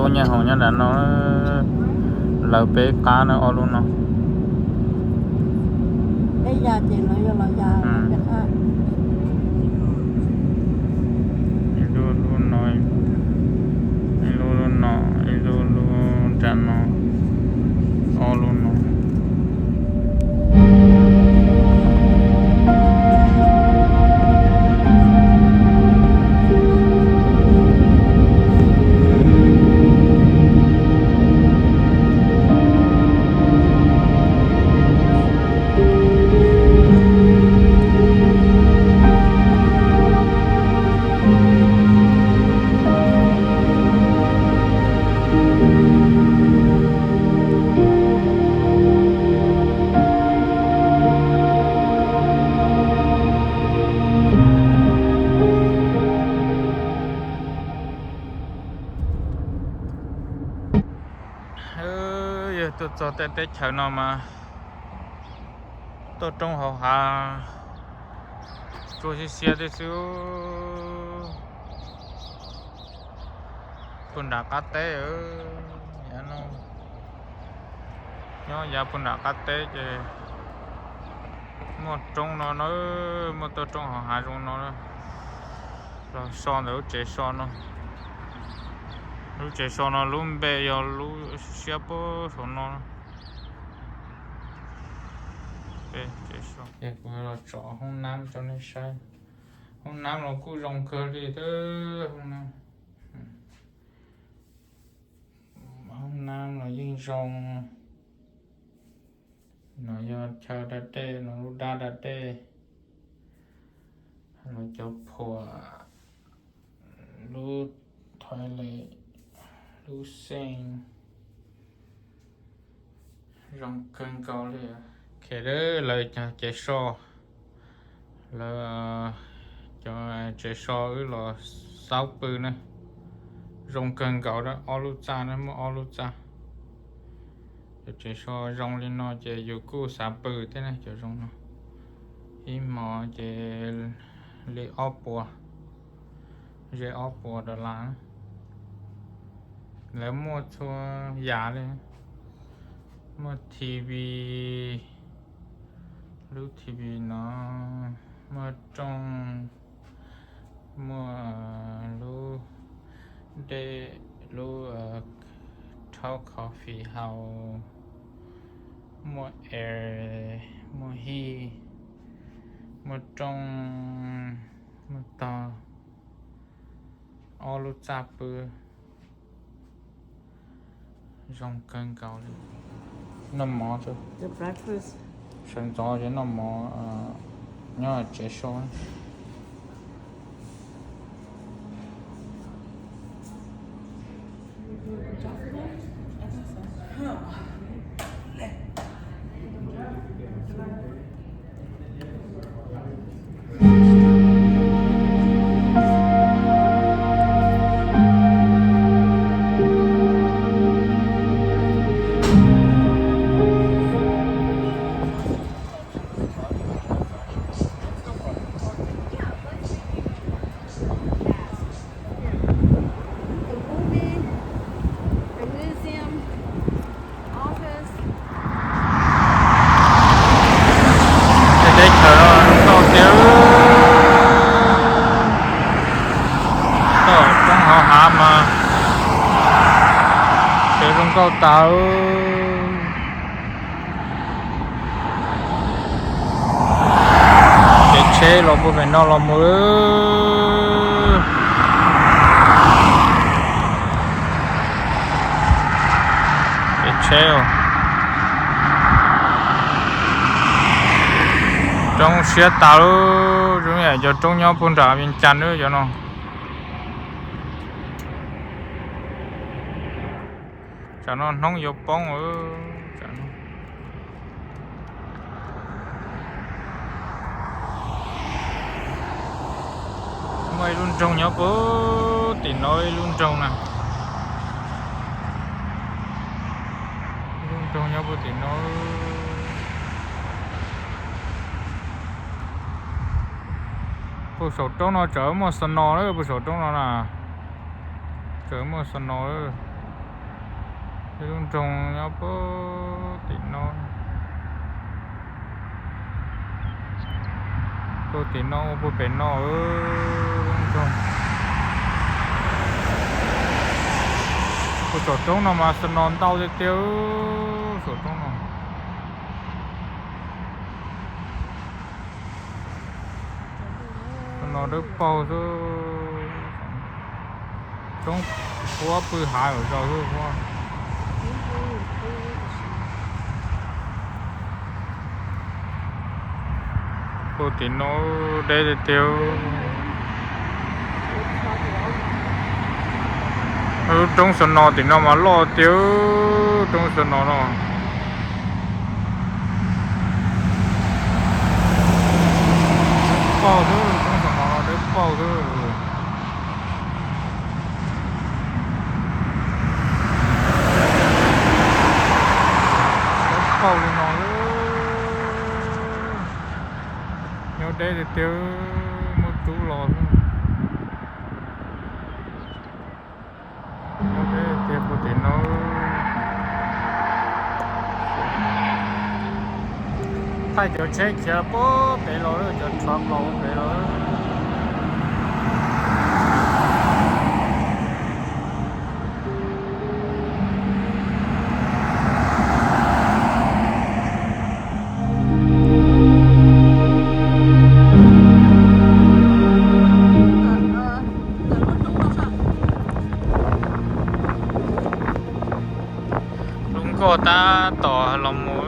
Nyob hauv nyob nram no, lawv peb qab na, ob lub no. Ib lub lub no, ib lub lub no, ib lub lub nram no, ob lub no. Yog tuaj txog tej teb chaws no mas tuaj roob hauv hav, tsuas xiab xiab thiab xwb. Puag nram qab teb, yav no, nyob yav puag nram qab teb ces muaj roob no na, muaj toj roob hauv hav zoo no los so ntawm lub tsev so no. Lub tsev so no lub npe yog lub siab puag saum no. Kuv los tsom hoob nab rau nej saib. Hoob nab los kuj zoo kawg li thiab. Hoob nab los yeej zoo. No yog chaw da dej, no lub dab da dej, los cov phuam, lub toilet, lub sink, zoo kawg nkaus li. Lawv cov tsev so, lawv cov tsev so wb los xauj pw na, zoo kawg nkaus, ob lub txaj na, muaj ob lub txaj. Cov tsev so zoo li no ces yus kuj xav pw thiab na, cov zoo no. Ib hmos ces li ob puas, ze ob puas dollar. Lawv muaj txhua yam li, muaj T V, lub T V no, muaj rooj, muaj lub dej, lub thau coffee haus, muaj air, muaj heat, muaj rooj, muaj tog, ob lub txaj pw. Zoo kawg nkaus li. Noj mov, sawv ntxov ces noj mov nyob tsev so. Tej teb chaws no zoo nkauj tiag, toj roob hauv hav mas tsev zoo nkauj tas. Kev tsheb los puag pem no los mus. Kev tsheb, roob siab tas lawm, zoo yam cov roob nyob puag nram Vias Cas na cov no. Tsam no hnub yuav poob. Muaj ib lub nroog nyob puag tim no, ib lub nroog na. Ib lub nroog nyob puag tim no. Puag saum roob no tseem muaj snow na, puag saum roob no na. Tseem muaj snow lawm. Peb lub nroog nyob puag tim no, puag tim no ua puag pem no lub nroog. Puag saum roob no mas snow ntau tiag tiag, saum roob no. Snow dawb paug xwb. Roob huab pw hav zos xwb huab. Puag tim no deb tiag tiag. Lub roob snow tim no mas loj tiag, roob snow no. Dawb paug xwb, roob snow no dawb paug xwb. Dawb paug li no. Nyob deb tiag tiag, muaj rub los xwb. Nyob deb tiag puag tim no. Thaij cov tsheb khiav puag pem los, cov truck los puag pem los. Lub nkoj tab tom los mus.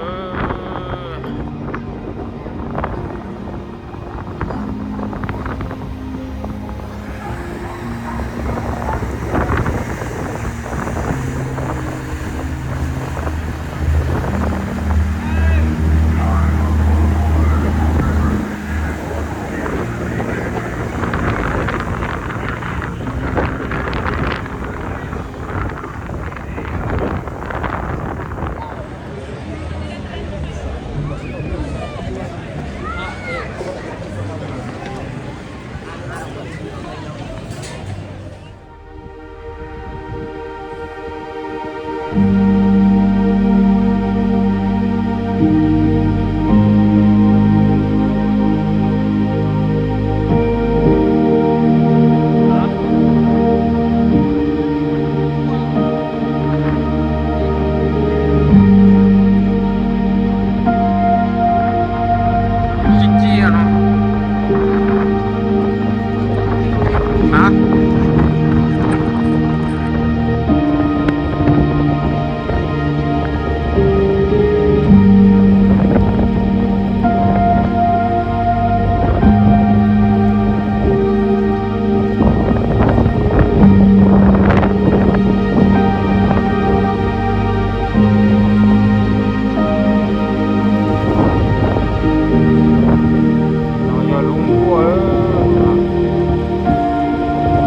No yog lub nkuaj,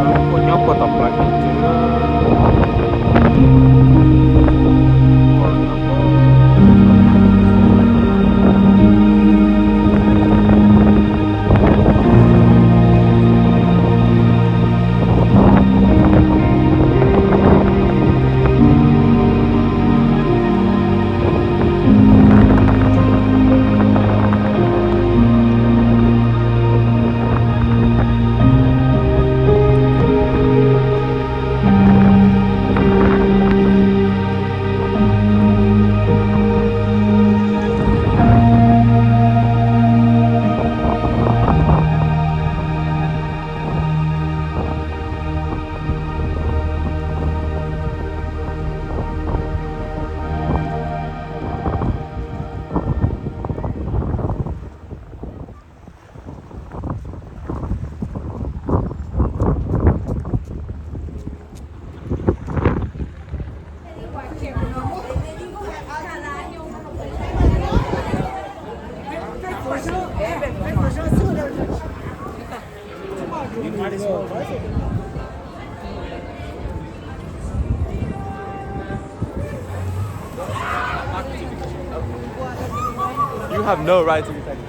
lub nkuaj nyob puag tom plaws pem tsev. You have no right to be talking.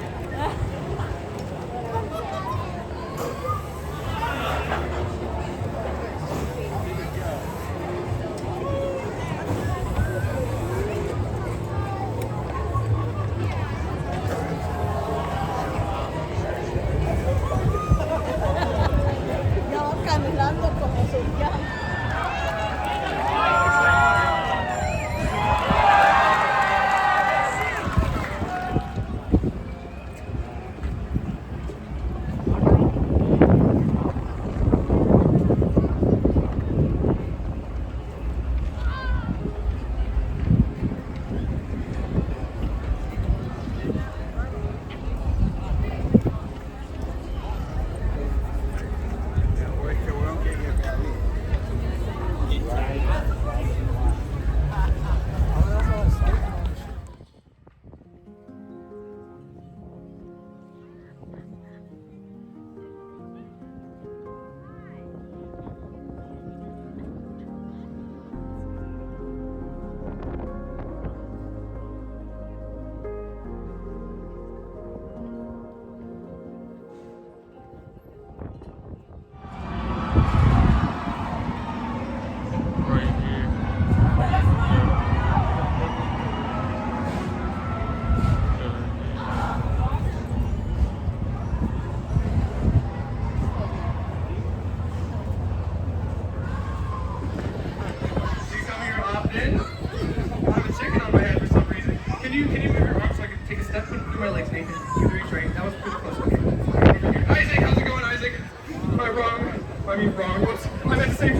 I mean, wrong. Whoops. I meant to say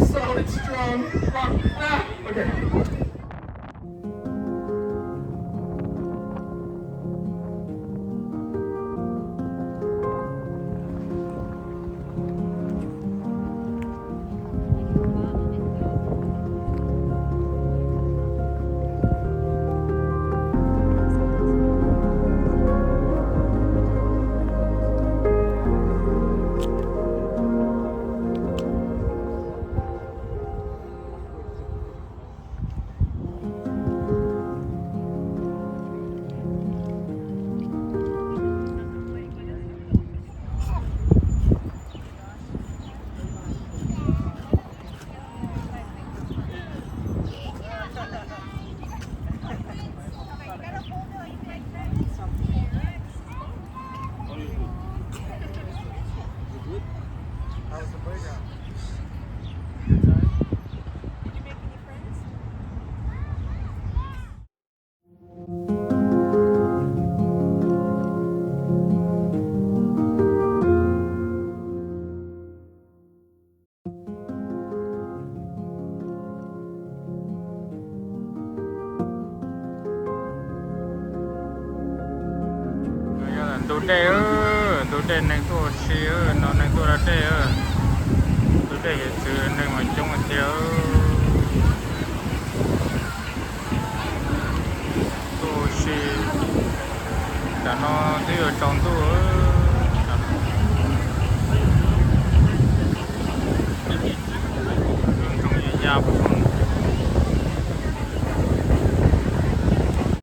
solid, strong, rock. Ah, okay. Ntug dej, ntug dej neeg tuaj ua si, no neeg tuaj da dej, ntug dej hiav txwv neeg mas coob tiag. Tuaj ua si, tam no twb yuav tsaus ntuj.